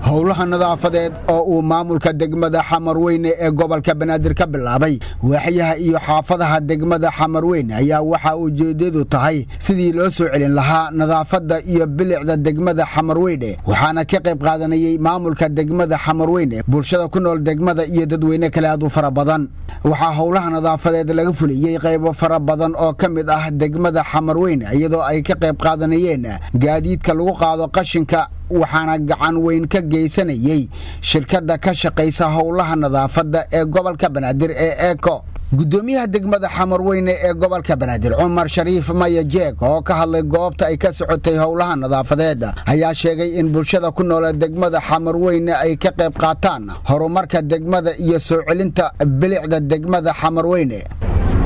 Howlaha nadaafadeed oo uu maamulka degmada Xamarweyne ee gobolka Banaadir ka bilaabay waaxyaha iyo xaafadaha degmada Xamarweyne ayaa waxaa ujeedadu tahay sidii loo soo celin lahaa nadaafadda iyo bilicda degmada Xamarweyne, waxaana ka qayb qaadanayay maamulka degmada Xamarweyne, bulshada ku nool degmada iyo dadweyne kale aad u fara badan. Waxaa howlaha nadaafadeed laga fuliyey qaybo fara badan oo ka mid ah degmada Xamarweyne, iyadoo ay ka qayb qaadanayeen gaadiidka lagu qaado qashinka, waxaana gacan weyn ka geysanayey shirkadda ka shaqaysa howlaha nadaafadda ee gobolka Banaadir ee Eco. Gudoomiyaha degmada Xamarweyne ee gobolka Banaadir, Cumar Shariif Maya Jeeg, oo ka hadlay goobta ay ka socotay howlaha nadaafadeed, ayaa sheegay in bulshada ku nool degmada Xamarweyne ay ka qayb qaataan horumarka degmada iyo soo celinta bilicda degmada Xamarweyne.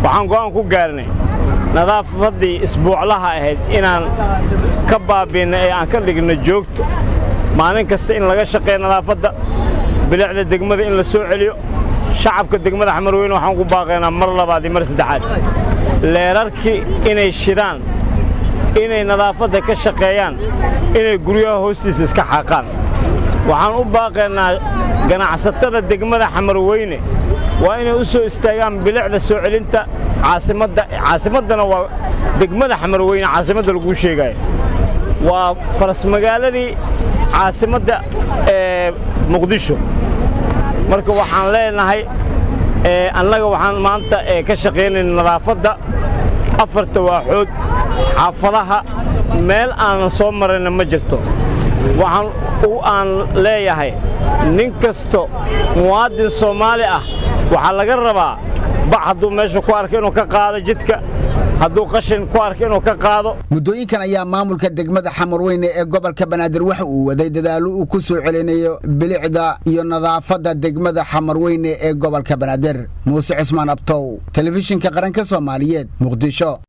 Waxaan go'aan ku gaarnay nadaafaddii isbuuclaha ahayd inaan ka baabiinno ee aan ka dhigno joogto, maalin kasta in laga shaqeeyo nadaafadda, bilicda degmada in la soo celiyo. Shacabka degmada Xamarweyne waxaan ku baaqaynaa mar labaad iyo mar saddexaad leerarkii inay shidaan, inay nadaafadda ka shaqeeyaan, inay guryaha hoostiisa iska xaaqaan. Waxaan u baaqaynaa ganacsatada degmada Xamarweyne waa inay u soo istaagaan bilicda soo celinta caasimadda. Caasimaddana waa degmada Xamarweyne. Caasimadda laguu sheegaayo waa farasmagaaladii caasimadda ee Muqdisho. Marka waxaan leenahay, annaga waxaan maanta ka shaqaynayna nadaafadda afarta waaxood, xaafadaha, meel aanan soo marayna ma jirto. Waxaan aan leeyahay nin kasto muwaadin Soomaali ah waxaa laga rabaa bac hadduu meesha ku arko inuu ka qaado jidka, hadduu qashin ku arko inuu ka qaado. Muddooyinkan ayaa maamulka degmada Xamarweyne ee gobolka Banaadir waxa uu waday dadaallo uu ku soo celinayo bilicda iyo nadaafadda degmada Xamarweyne ee gobolka Banaadir. Muuse Cusmaan Abtow, Telefishinka Qaranka Soomaaliyeed, Muqdisho.